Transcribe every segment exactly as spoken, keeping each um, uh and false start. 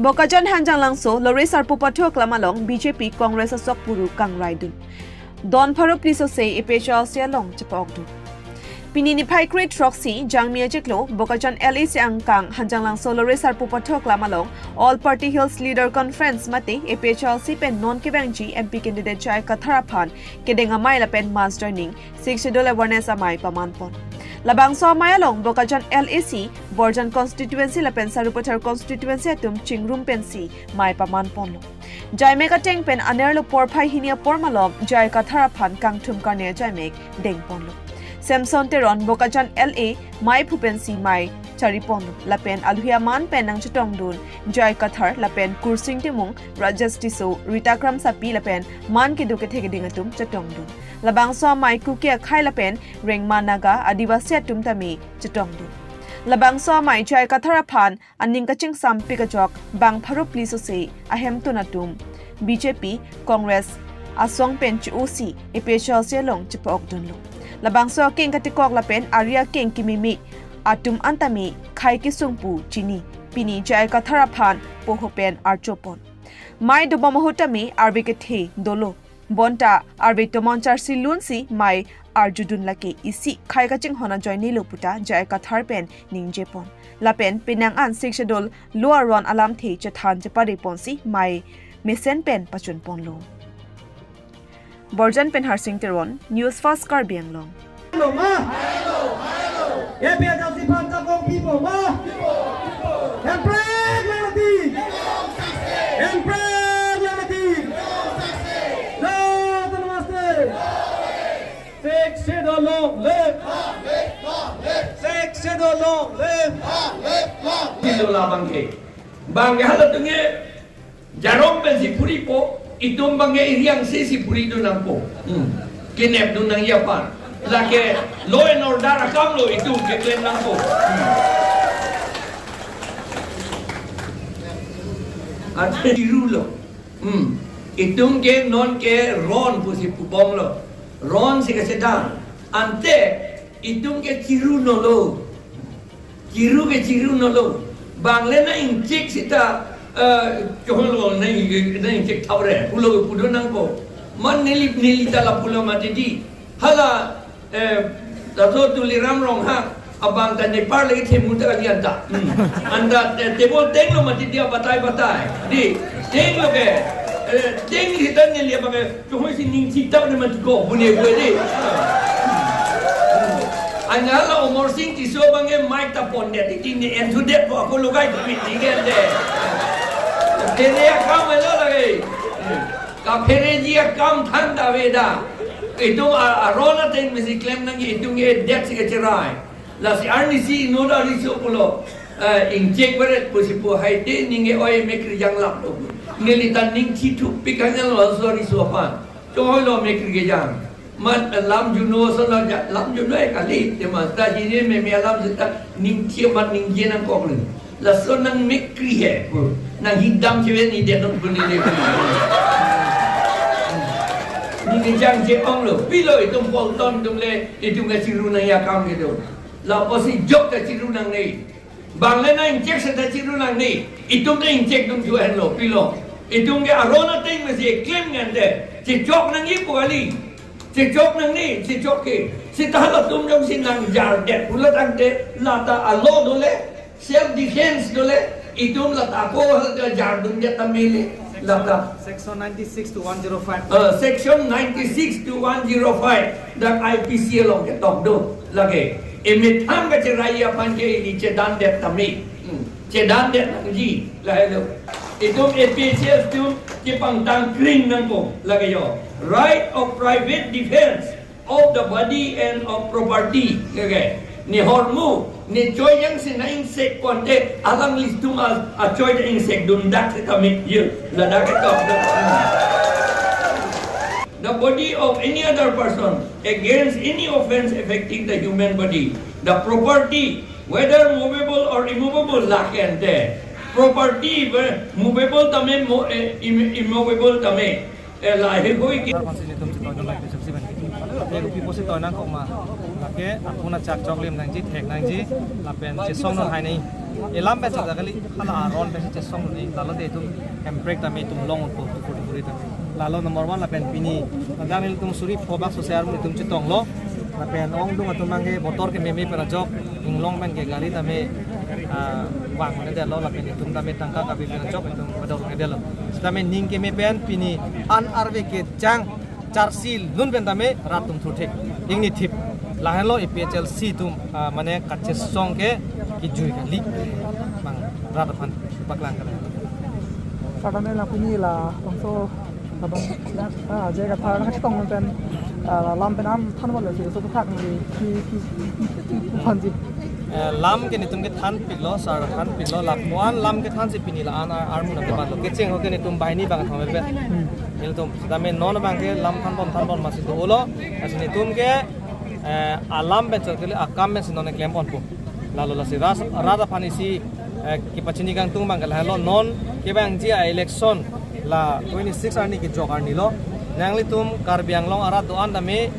Bokajan Hanjanglangso Lore Sarpo Pathak Lam along B J P Congress asok puru kangraidun. Don pharo pli sose A P H L C along chepokdun. Pini niphai kre throksi Jangmi achiklo Bokajan L A C angkang Hanjanglangso Lore Sarpo Pathak Lam along All Party Hills Leader Conference mate A P H L C pen non kevangji M P candidate J I Kathar aphan kedeng amei lapen mass joining, Sixth Schedule awareness amei pamanpon. Labangso amei along Bokajan L A C, Borjan constituency lapen Sarupathar constituency atum chingrum pensi mei pamanponlo. Jaimek ateng pen anerlo porphai hini apor malom J I Kathar aphan kangthum karne jaimek dengponlo. Samson Teron, Bokajan L A, mei phu pensi mei chariponlo. Lapen alohi aman pen nangchetongdun J I Kathar lapen Kursing Timung, Rajesh Tisso, Rita Kramsapi lapen man kedo kethe keding atum chetongdun. Labangso amei Kuki akhei lapen Rengma Naga Adivasi atum tame chetongdun. Labangso amei J I Kathar aphan aning kachingsampik ajok bang pharo pli sose ahemtun atum B J P, Congress asong pen che-osi A P H L C along chepokdunlo. Labangso akeng katikok lapen ari akeng kimimi atum an tame khei kesung pu chini. Pini J I Kathar aphan poho pen archopon. Mei dobom ahut tame arve kethe dolo. Bonta arve tomon charsi lunsi mei arjudun lake isi khei kachinghon ajoinelo puta J I Kathar pen ningjepon. Lapen penang an Sixth Schedule lo aron alamthe chethan chepareponsi mei mesen pen pachunponlo. Borjan pen Harsing Teron, News Fast Karbi Anglong. Lo ma? A P H L C aphan chakong pipo ma? Hemprek lang mati. Hemprek lang mati. Namaste. Sixth Schedule long live. Sixth Schedule long live. Pilo labang ke. Bang ke hala tunge jarong pensi phuripo, itum bang ke iriang si si phuridun nangpo. Hmm. Kinep dun nangji apar. Lake law and order akam lo itum keklem nangpo. Hmm. Ante chiru lo. Hmm. Itum ke non ke ron pusi pubom lo. Ron si kesedang. Ante itum ke chiru nolo. Chiru ke chiru nolo. Bang le nang ingchek seta, eh, choholo nang, nang ingchek thaure. Pulo pudun nangpo. Man neli, neli ta lapulo mati di. Hala, eh, Dato Tuliram Ronghang abang ta nepar lagi themu ta kali anta. Hmm. Anta, eh, table tenglo mati di abatai batai. Di, tenglo ke. Eh, teng seta neli abang ke Chohoi si ning thitap ne mati ko bune bue de. Anya la Amarsing Tisso bang ke mic ta pondet, titi ne en thudet po ako logai tu miti ke de. Tene akam elo lagi. Kaphere ji akam than ta veda. Itum a-, aron ateng mesi klem nangji itum ke det si kecherai. Lasi arnisi inut ariso pulo, eh, ingchek beret pusi pu hai te ning ke oi mekri janglap lo. Neli ta ning thithup pikanya lo laso ariso aphan. Chohoi lo mekri kejang. Mat, eh, lam juno so la ja-, lam juno eh kali. Te mas ta jine me me alam seta ning thi mat ningje nangkok lo. Laso nang mekri he pu. Nang hidam chewe ni de non pu ni de pu. Ning kejang je-ong lo. Pilo itum polton itum le itum kachiru nangji akam kedo. Lapusi jok ta chiru nangne. Bang le nang ingchek seta chiru nangne. Itum ta ingchek dun ju henlo pilo. Itum ke aron ateng mesi klem ngante. Chechok nangji pu kali. Chechok nangne, chechok ke. Seta latum jongsi nangjardet pulo tangte lata alo dole. Self defense dole, itum lata ko hal jardun dia tamile lata. Section ninety-six to one zero five. Eh, section ninety-six to one zero five dak I P C along ketok do lage. Emethang kacherai aphan ke ili chedan det tame. Hmm. Chedan det nangji lahelo. Itum A P H L C atum kepangtang kring nangpo lage yo. Right of private defense of the body and of property. Okay. Ne hormu, ne choi jongsi nang ingsekponte, alanglitum a, achoi ta ingsekdun dak si kami ye. Ladak ketok dak. The body of any other person against any offense affecting the human body. The property, whether movable or immovable, lake ante. Property, whe-, movable tame, mo-, eh, im-, immovable tame. Eh, lahir bui ki. Tar pansi netum chitoi nang lake chak si ban. Eko pi pusi toi nangkok ma. Lake akuna chak chok lim nangji, thek nangji, lapen chesong non hai nai. Elam pen chak kali, hala aron pen chesong ni, lalo te itum emprek tame itum long unpo, tukur tukur itum. Lalo number one lapen pini, ladak nelitum suri pho bak sose armu itum chetonglo. Lapen ongdung atum abangke botor kememe pen ajok, inglong pen ke gari tame, ah, vang ne detlo, lapen itum tame tangka kabi pen ajok, itum bedok ne detlo. Sitame ning keme pen pini an arve kejang charsi lun pen tame rat atum thurthek. Ingni thip. Lahenlo A P H L C atum, ah, mane kachesong ke kijui kali. Bang rat aphan paklang kali. Sar tame la pini labangso, labang, ah, je kathar nangchetong pen, ah, lam pen an than wal si so thak ni ki, ki, ki, ki, ki, phan ji. Eh, lam ke netum kethan piklo, sar than piklo, lapuan lam kethan si pini la an ar, armu nang kebanlo. Kecheng ho ke netum banghini bang thong pen. Netum sitame non abangke lam thanbom thanbom masi dolo. Lasi netum ke, eh, alam pen chot kali, akam pen si non klem ponpo. Lalo lasi ras, rat aphan isi, eh, kepachini kangtung abangke lahenlo, non kevangji a-election la twenty-six arni kejok arni lo. Nanglitum Karbi Anglong arat do-an tame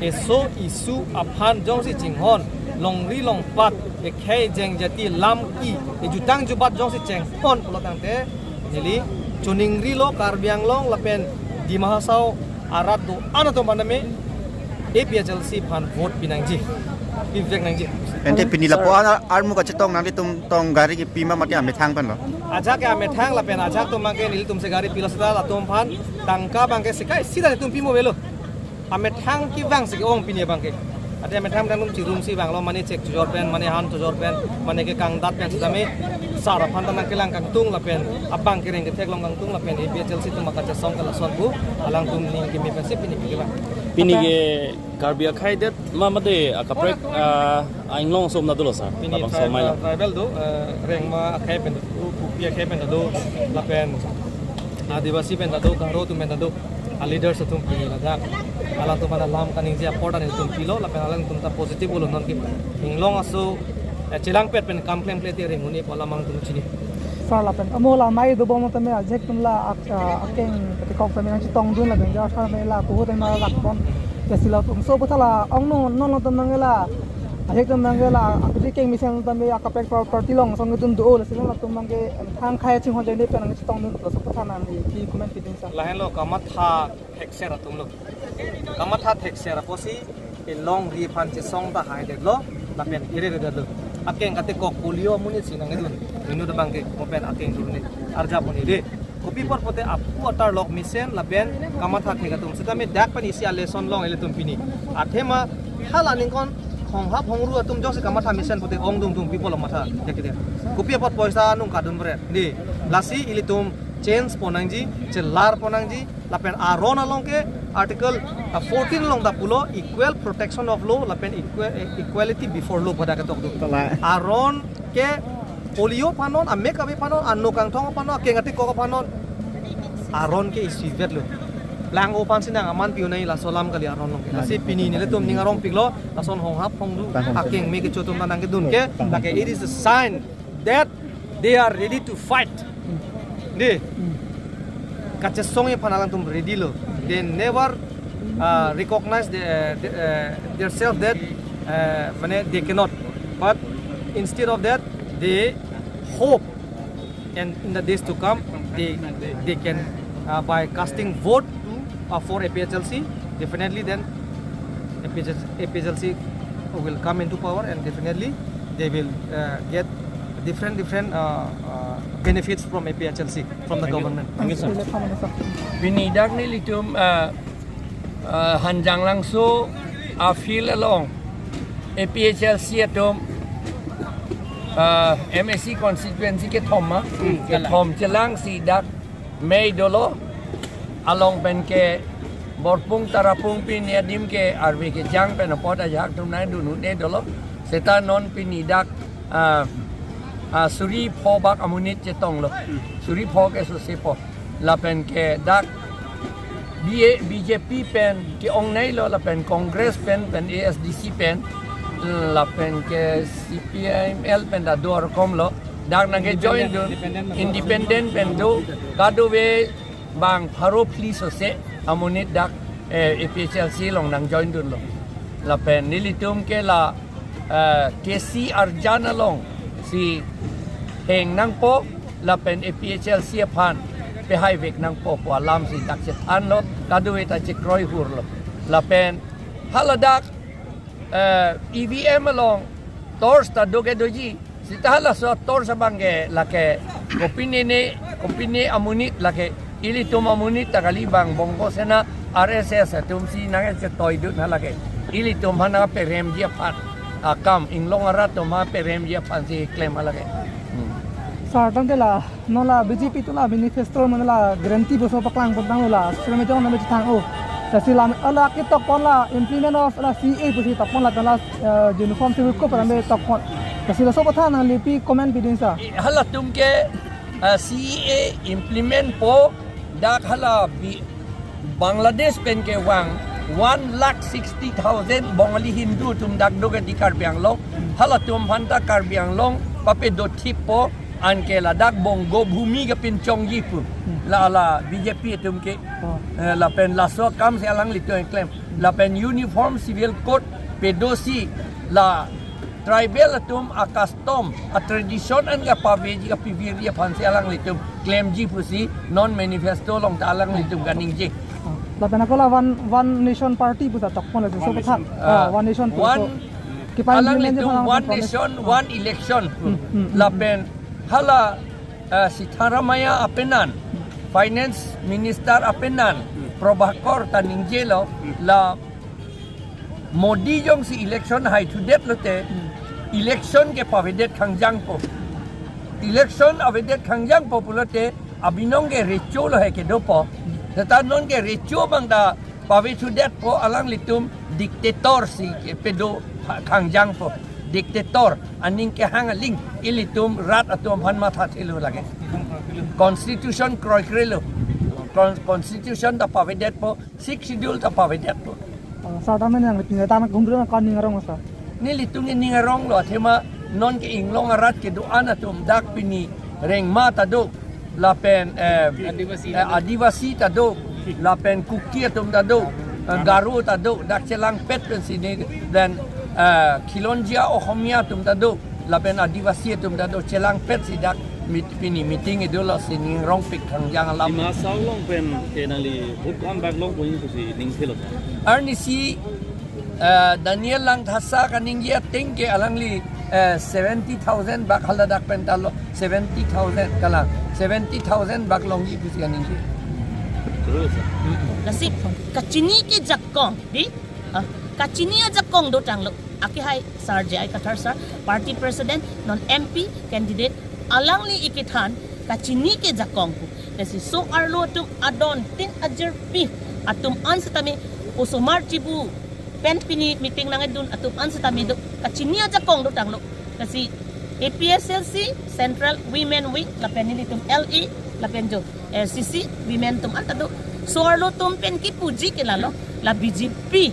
eso issue aphan jongsi chinghon, longri longpat, ekhei jengjati lam ki, ejutang jubat jongsi chinghon pulo tangte, neli choningrilo Karbi Anglong lapen Dima Hasao arat do-an atum aphan tame A P H L C aphan vote pinangji, pivek nangji. Ante pini lapuan ar, armu kachetong nanglitum tong gari kipi ma mate amethang pen lo? Ajak ke amethang lapen ajak atum abangke nelitum si gari pilo seta latum aphan tangka abangke sekai sida netum pimo avelo. Amethang kevang si ke-ong pini abangke. Ante amethang dang chirum si vanglo, mane chek chojor pen, mane han chojor pen, mane kekangdat pen sitame sar aphan ta nangkelang kangtung lapen abang kereng ketheklong kangtung lapen A P H L C atum akachesong ke lason pu alangtum ning keme pensi pini pini vang. Pini ke Karbi akhei det ma mate akaprek, ah, a-inglong ason na dolo sar? Pini labangso tri-, amei lo. Tribal do, eh, Rengma akhei pen do, Kuki akhei pen do, lapen Adivasi pen do, Garo atum pen do, a-leaders atum pini ladak. Alangtum aphan alam kaningje apor ta netum pilo, lapen alangtum ta positive olo non ke inglong aso, eh, chelangpet pen kam klemkle te ring un-e pu alam alangtum chini. Sar lapen amo la amei dobom tame ajahak atum la ak-, ah, akeng katikok tame nangchetongdun lapen ja sar tame la kuhu tame la rakpon. Lasi latum so puthot la ong non non latum abangke la ajahak atum abangke la akri keng mesen tame akaprek par-, party along song atum do, lasi latum abangke thang khai chinghon jai ne pen nangchetongdun, laso puthot nangli ki comment pidun sar? Lahenlo kamatha thekser atum lo. Kamatha thekser apotsi elongri aphan chesong ta haidetlo, lapen kere detlo. Akeng katikok polio amonit si nangdun. Inut abangke mo pen akeng durne arjap un-e de. Kopi apot pulote apu atarlok mesen lapen kamatha thek atum. Sitame dak pen isi a-lesson long ilitum pini. Athema hala ningkan honghap hongru atum jongsi kamatha mesen pulote ongdung tung people matha. Kopi apot poisa anung kadun bre. Di, lasi ilitum change pon nangji, chelar pon nangji, lapen aron along ke article, ah, fourteen along ta pulo equal protection of law lapen equal, eh, equality before law pada ketok do. Tala. Aron ke polio aphan non, amek ave aphan non, ano kangthong aphan non, akeng katikok aphan non. Aron ke isivetlo. Lang-o aphan si nang aman pi un-e laso alam kali aron along ke. Lasi pini nelitum ning arong piklo, lason honghap hongru, akeng me kecho atum ta nangkedun ke, lake it is a sign that they are ready to fight. Di, kachesong aphan alangtum ready lo. They never, uh, recognize the, uh, the, uh, themselves that, uh, mane they cannot. But instead of that, they hope, and in the days to come, they, they can, uh, by casting vote to, uh, for A P H L C, definitely then A P H L C, A P H L C will come into power, and definitely they will, uh, get different, different, uh, uh, benefits from A P H L C, from the government. Thank you, sir. Pini dak nelitum, uh, uh, Hanjanglangso a-field along A P H L C atum, uh, M A C constituency kethom ma, kethom chelangsi dak mei dolo, along pen ke Borpung Tarapung pini adim ke arve kejang pen apot ajahak atum nangdun un-e dolo. Seta non pini dak, ah, ah, suri pho bak amonit chetonglo. Suri pho ke sose pho. Lapen ke dak B A, B J P pen ke-ong nei lo, lapen Congress pen, pen A S D C pen, lapen ke C P I M L pen ta do arkom lo. Dak nangke join dun, independent pen do, kadokave bang pharo phli sose amonit dak, eh, A P H L C along nang join dunlo. Lapen nelitum ke la, eh, K C arjan alongsi heng nangpo, lapen A P H L C aphan pehai vek nangpo pu alamsi dak chethanlo, kadokave ta chekroi hurlo. Lapen haladak, eh, E V M along torch ta do ke doji, seta halaso torch abang ke lake kopine ne, kopine amonit lake ilitum amonit ta kali, bang Bongo Sena, R S S atumsi nangchetoidun halake. Ilitum aphan peremji aphan akam, inglong arat atum aphan peremji aphansi klem halake. Hmm. Sir, tangte la non la B J P atum la manifesto mane la guarantee pusi paklang pon tanglo, la sir me jong na me chethang o. Lasi la ala ketokpon la implement of la C A A pusi tokpon, lapen la, eh, Uniform Civil Code pu tame tokpon. Lasi laso aphuthak nangli pi comment pidun sir? Halatum ke, eh, C A A implementpo, dak hala bi Bangladesh pen kevang one lakh sixty thousand Bongali Hindu atum dak do ke di Karbi Anglong. Halatum aphan ta Karbi Anglong papedothippo, anke ladak Bongo Bhumi kepinchongji pu. Hmm. La, la B J P atum ke. Oh. Eh, lapen laso akamsi alanglitum klem. Lapen Uniform Civil Code pedosi la tribal atum a-custom, a-tradition an kapaveji, kapavirji aphansi alanglitum klemji pusi non manifesto along ta alanglitum kaningje. Oh. Lapen ako la One, One Nation Party pusi tokpon, laso One aphuthak. Nation. Ah, ah, One Nation pu. One, so, kipa implement alangli atum aphan One promise. Nation, ah, One Election. Hmm, hmm, hmm, lapen hala, eh, Siddaramaiah apenan, Finance Minister apenan, hmm, Prabhakar ta ningjelo, hmm, la Modi jongsi election haithudet lote, hmm, election ke pavedet khangjangpo. Election avedet khangjangpo pulote, abinong ke recho lo he kedopo. Seta non ke recho abang ta pavethudetpo, alanglitum dictator si kepedo khangjangpo. Dictator, aning kehang aling, ilitum rat atum aphan mathathelo lake. Constitution kroikrelo. Con-, Constitution ta pavedetpo, Sixth Schedule ta pavedetpo. Oh, sir, tame nangli tame kumdru na kaning arong, sir? Nelitum ning aronglo, athema non ke inglong arat kedo-an atum dak pini Rengma ta do, lapen, eh, Adivasi, eh, Adivasi ta do, lapen Kuki atum ta do, eh, Garo ta do, dak chelangpet pensi ne, then, eh, Khilonjia Ohomia atum ta do, lapen Adivasi atum ta do, chelangpetsi dak meet-, pini meeting kedo, lasi ning arongpik khangjang alam. Dima Hasao along pen ke nangli hukam bak long puin pusi ning thelo. Arnisi, eh, Daniel Langthasa kaningje ateng ke alangli, eh, seventy thousand bak haladak pen ta lo, seventy thousand kalang, seventy thousand bak longji pusi kaningje. Terus. Lasi kachini ke jakong, di? Ah, kachini ajakong dotanglo. Akehai Sir J I Kathar sir, party president, non M P candidate, alangli ikethan kachini ke jakong pu. Lasi so-arlo atum adon tin ajirpi atum an setame osomar chibu pen pini meeting nangdun atum an setame do kachini ajakong dotanglo. Lasi A P H L C Central Women Wing lapen nelitum L A lapen jo, eh, C C Women atum an ta do. So-arlo atum pen kipuji ke lalo, la B J P,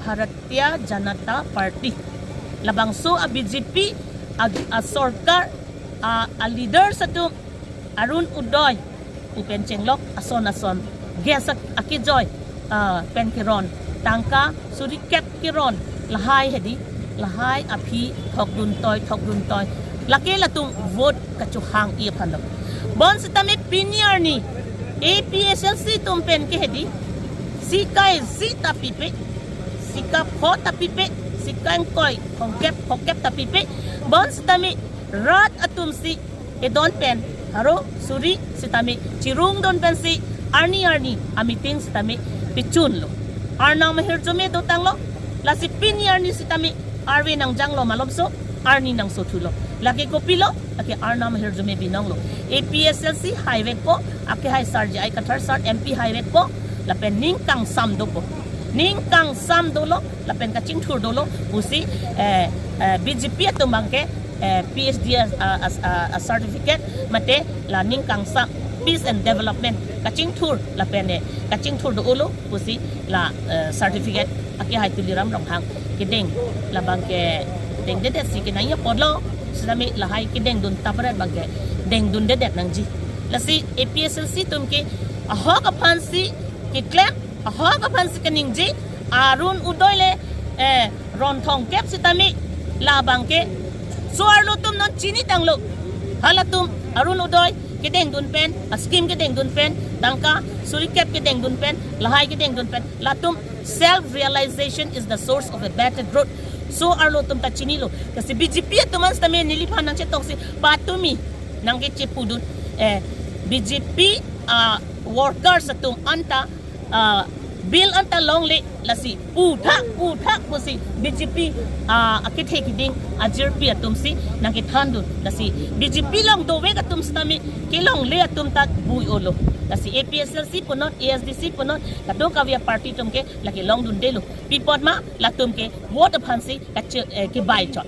Bharatiya Janata Party. Labangso a B J P a, asorkar, a, a leaders atum Arun Udoy pu pen chenglok ason ason, gas ak-, akejoi, ah, pen keron, tangka suri kep keron, lahai hedi, lahai aphi thokdun toi, thokdun toi. Lake latum vote kachohang-i aphanlo. Bonsitame pini arni A P H L C atum pen ke hedi, sika isi ta pipe, sika pho ta pipe, sika ingkoi, phongkep, phongkep ta pipe. Bonsitame rat atumsi edon pen, haro suri sitame chirungdun pensi arni arni a meeting sitame pichunlo. Arnam ahirjume dotanglo, lasi pini arni sitame arve nangjanglo malomso, arni nangsothulo. Lake kopilo, lake arnam ahirjume binonglo. A P H L C haivekpo, akehai Sir J I Kathar sir M P haivekpo, lapen ning kangsam dopo. Ning kangsam dolo, lapen kachingthur dolo pusi, eh, eh, B J P atum abangke, eh, P H D a, a, a, a certificate mate la ning kangsam peace and development kachingthur lapen, eh, kachingthur do-olo pusi la, eh, certificate akehai Tuliram Ronghang kedeng, labangke dengdedetsi kenangji apotlo, sitame lahai kedengdun tapret abangke dengdundedet nangji. Lasi A P H L C atum ke Ahok aphansi keklem, ahok aphansi keningje, Arun Udoy le eh, ron thomkep sitame labang ke. So arlo atum non chinitanglo. Halatum Arun Udoy kedengdun pen, a scheme kedengdun pen, tangka suri kep kedengdun pen, lahai kedengdun pen, latum self realization is the source of a better growth. So arlo atum ta chinilo. Lasi B J P atum an sitame neliphan nangchetongsi patumi nangkechepudun. Eh, B J P ah, workers atum anta ah, bill anta longle, lasi puthak puthak pusi B J P ah, akethe kiding ajirpi atumsi nangkethandun. Lasi B J P along dovek atum sitame kelongle atum ta bui-olo. Lasi A P H L C punon, A S D C punon, kadokave aparty atum ke lake longdundelo. Pi apot ma, latum ke vote aphansi kache-, eh, kebai chot.